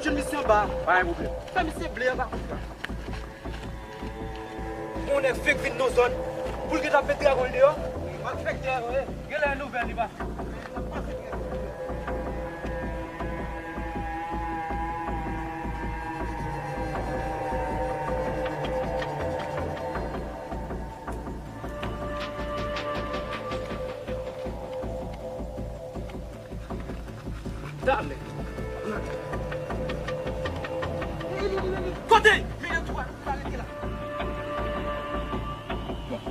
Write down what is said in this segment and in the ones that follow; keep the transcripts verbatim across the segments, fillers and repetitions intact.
Jwenn misye anba. Pa gen pwoblèm. Fè misye ble anba kout la. Yon nèg fenk vin nan zòn pou l gentan met dragon l deyò. Malfektè, wi. Genlè nouvèl li pa. Talè. Kote? Minotou a, pa rete la. Bon.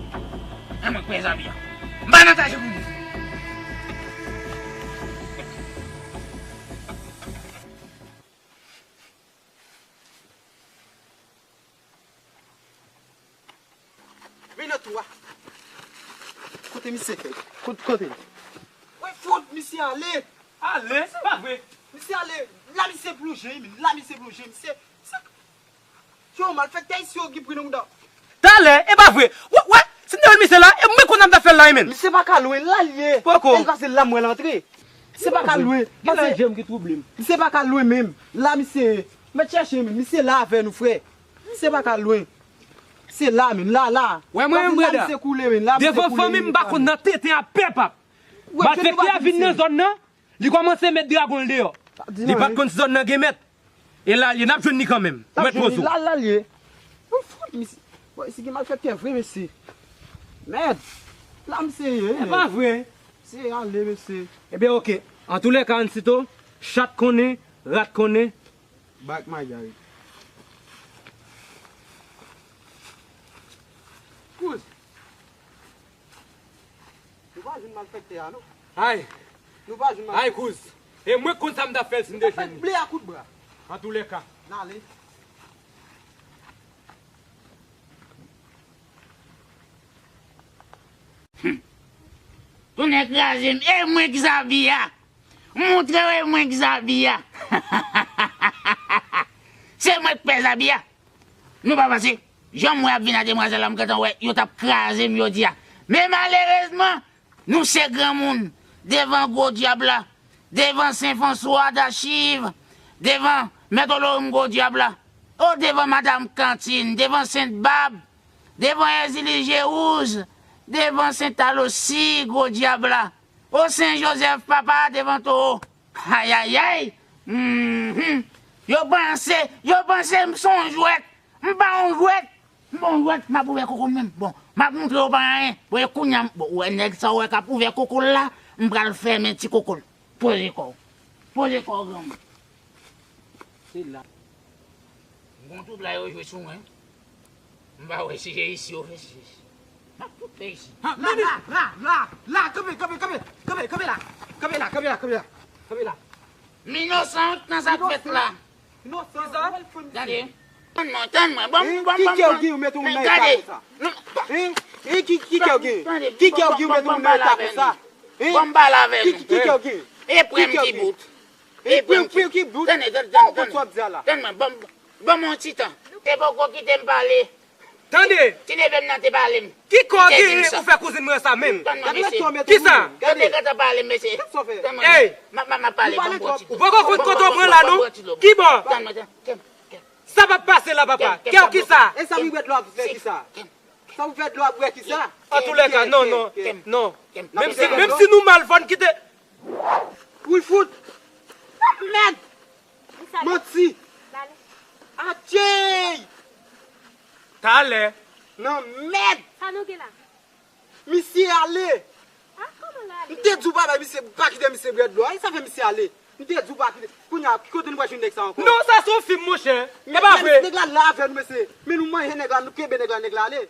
An mwen kwè zabi a. M pa nan taje pou nou. Minotou a. Kote misye fè? Kote, kote? Wè fout misye ale. Ale? Se pa vre. Misye ale. La misye plonje, men. La misye plonje. Misye, se, se yon malfektè isi yo ki pran nan mouda. Talè, e pa vre. Wè, wè, si m te wè misye la, e mwen konn ap ta fè l la, men. Misye pa ka lwen, la l ye. Poko. E pase la m wè l antre. Misye pa ka lwen. Gen nan je m ki twouble m. Misye pa ka lwen menm. La misye ye. Mèt chèche, men. Misye la avè nou, frè. Misye pa ka lwen. Se la, men, la, la. Wè mwen menm, breda. Devan fanmi m, m pa konn nan tenten a pèp ap. Malfektè a vin nan zòn nan, li kòmanse met dragon l deyò. Li pa t konn si zòn nan gen mèt. E la l ye, n ap jwenn li kanmenm. Mwen poze w. La, la l ye. Ou fout, misye. Bon, si gen malfektè vre, mesye. Mèd. La misye ye. E pa vre. Misye ale, mesye. Ebyen, oke. Antoulèka, Ansito, chat konnen, rat konnen. Bak Magarita. Kouz. Nou pa jwenn malfektè a, non. Ay. Nou pa jwenn malfektè. Ay, kouz. E mwen konn sa m t ap fè l si m te jwenn li. Ble a kout bra. Antoulèka. N ale. Tonnè kraze m. E mwen k zabi a. Montre w e mwen k zabi a. Se mwen k pè zabi a. Nou pa panse, jan m wè y ap vin a demwazèl la, m gentan wè yo t ap kraze m jodi a. Men malerezman, nou se granmoun devan gwo dyab la, devan Sen Franswa Dachiv, devan Mèt Olorim gwo dyab la, o devan Madanm Kantin, devan Sent Bab, devan Èzili Je Wouz, devan Sent Alosi gwo dyab la, o Sen Jozèf papa devan towo. Ayayay! Mhm. Yo panse, yo panse m se yon jwèt. M pa yon jwèt. M pa yon jwèt, m ap ouvè koko m menm. Bon, m ap montre yo pa anyen. Bon, e kounye a, bon, ou wè nèg sa ou wè k ap ouvè koko l la, m pral fèmen ti koko l. Poze kò w. Poze kò w, granmoun. Se la. M gon twoublay yo jwe sou mwen. M pa wè si se isi yo fè si. M ap tout fè isi. Ha, la, la, la, la, la, kanpe, kanpe, kanpe, kanpe, kanpe la. Kanpe la, kanpe la, kanpe la. Kanpe la. M inosan nan sa k fèt la. Inosan, inosan. Tande. Tann mwen, tann mwen. Bon, bon, bon, bon. Ki kè w gen ou mete yon moun nan eta konsa? Hein? Hein, ki, ki kè w gen? Ki kè w gen ou mete moun nan eta konsa? Hein? Bon, m pale avè nou. Ki, ki, ki kè w gen? E pran m ki bout. E pran m ki bout. Tande, tande, tande, tande. Tann mwen, bon, bon, bon, yon ti tan. Te poko kite m pale. Tande! Ti neve m nan te pale m. Ki kò w genyen ou fè kouzin mwen sa menm? Tann mwen, mesye. Kisa? Yo te gentan pale m, mesye. Tann mwen. Ey! M ap, m ap, m ap pale, ban m bò ti dlo. Ou poko konn kote w pran la, non? Ki bò? Tann mwen, tann, tann, tann. Sa p ap pase la, papa. Kè w kisa? E sa wi, bèt lò ap fè kisa? Sa w fè dlo ap bwè kisa? Antoulèka, non, non, non. Menm si, menm si nou mal, fò n kite. Wi, fout. Mèd. Manti. Adjey. Talè. Nan mèd. Sa nou gen la? Misye ale. Ah, kòman l ale? M te di w pa bay misye, pa kite misye bwè dlo a. E sa fè misye ale. M te di w pa kite. Kounye a, ki kote nou pral jwenn nèg sa ankò? Non, sa se yon fim, monchè. E pa vre. Nèg la la avè nou, mesye. Men nou manje nèg la, nou kenbe nèg la, nèg la ale.